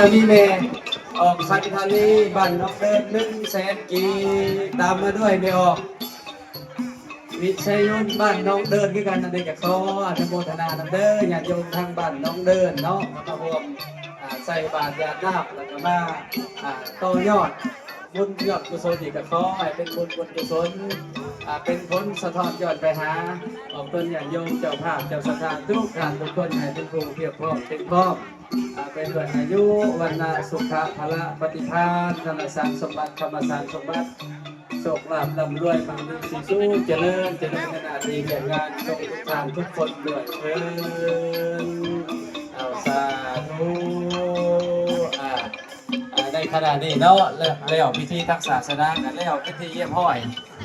ອັນນີ້ແມ່ອອກໄຊທານີ ບ້ານໜອງເດີນ ໜຶ່ງແສນກີບ ຕາມມາດ້ວຍແມ່ອອກ ວິໄຊຍົນ ບ້ານໜອງເດີນຄືກັນ. ອັນນີ້ກໍຂໍອະນຸໂມທະນານຳເດີ ຍາດໂຍມທາງບ້ານໜອງເດີນເນາະ ມາຮ່ວມ ອ່າ ໃສ່ບາດຢາດນ້ຳ ແລ້ວກໍມາ ອ່າ ຕໍ່ຍອດບຸນຍອດກຸສົນນີ້ ກໍຂໍໃຫ້ເປັນບຸນເປັນກຸສົນ ອ່າ ເປັນຜົນສະທ້ອນຍ້ອນໄປຫາອອກຕົນຍາດໂຍມເຈົ້າພາບເຈົ້າສັດທາທຸກທ່ານທຸກຄົນ ໃຫ້ເປັນຜູ້ພຽບພ້ອມເຕັມພ້ອມ ອ່າ ເປັນດ້ວຍອາຍຸ ວັນນະ ສຸຂະ ພະລະ ປະຕິພານ ທະນະສານສົມບັດ ທຳມະສານສົມບັດ ໂຊກລາບລ່ຳລວຍ ມັງມີສີສຸກ ຈະເລີນ ຈະເລີນໃນໜ້າທີ່ວຽກງານ ທຸກທ່ານທຸກຄົນດ້ວຍເທີ້ນ. ເອົາ ສາທຸ. ອ່າ ອ່າ ໃນຂະນະນີ້ເນາະ ແລ້ວ ແລ້ວພິທີທາງສາສະໜາກໍແລ້ວເປັນທີ່ຮຽບຮ້ອຍ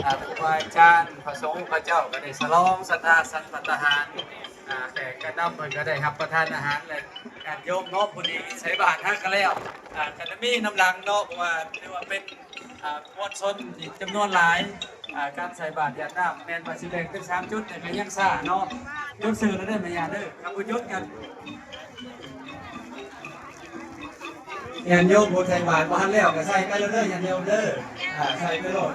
ອ່າ ຄູບາອາຈານ ພະສົງ ພະເຈົ້າກໍໄດ້ສະຫຼອງສັດທາສັນພັດຕາຫານ ອ່າ ແຂກກະນຳເພິ່ນກໍໄດ້ຮັບປະທານອາຫານ ແລະ ຍາດໂຍມເນາະ ຜູ້ທີ່ໃສ່ບາດຫາກໍແລ້ວ ອ່າ ກໍຈະມີນຳຫຼັງເນາະ ເພາະວ່າຖືວ່າເປັນ ອ່າ ມວນຊົນອີກຈຳນວນຫຼາຍ ອ່າ ການໃສ່ບາດຢາດນ້ຳ ແມ່ນວ່າຊິແບ່ງເປັນສາມຈຸດ ແຕ່ກໍຍັງຊ້າເນາະ ຈົດຊື່ແລ້ວເດີແມ່ຍ່າເດີ ຄັນບໍ່ຈົດກັນ ຍາດໂຍມຜູ້ໃສ່ບາດບໍ່ທັນແລ້ວກໍໃສ່ໄປໂລດເດີ ຍາດໂຍມເດີ ອ່າ ໃສ່ໄປໂລດ.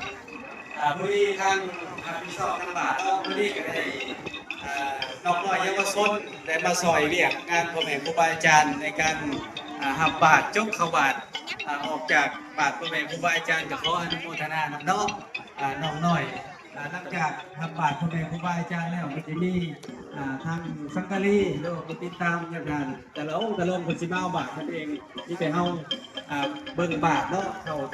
ອ່າ ມື້ນີ້ທາງ ອ່າ ພິຊອບທາງບາດເນາະ ມື້ນີ້ກໍໄດ້ ອ່າ ນ້ອງນ້ອຍເຍົາວະຊົນໄດ້ມາຊ່ອຍວຽກງານພໍ່ແມ່ຄູບາອາຈານໃນການ ອ່າ ຮັບບາດ ຈົກເຂົ້າບາດ ອ່າ ອອກຈາກບາດພໍ່ແມ່ຄູບາອາຈານ ກໍຂໍອະນຸໂມທະນານຳເນາະ ອ່າ ນ້ອງນ້ອຍ. ອ່າ ຫຼັງຈາກຮັບບາດພໍ່ແມ່ຄູບາອາຈານແລ້ວ ກໍຈະມີ ອ່າ ທາງສັງຄະລີ ຫຼືວ່າຜູ້ຕິດຕາມຍາດທານ ແຕ່ລະອົງແຕ່ລະອົງເພິ່ນຊິມາເອົາບາດເພິ່ນເອງ ມີແຕ່ເຮົາ ອ່າ ເບິ່ງບາດເນາະ ເຂົ້າ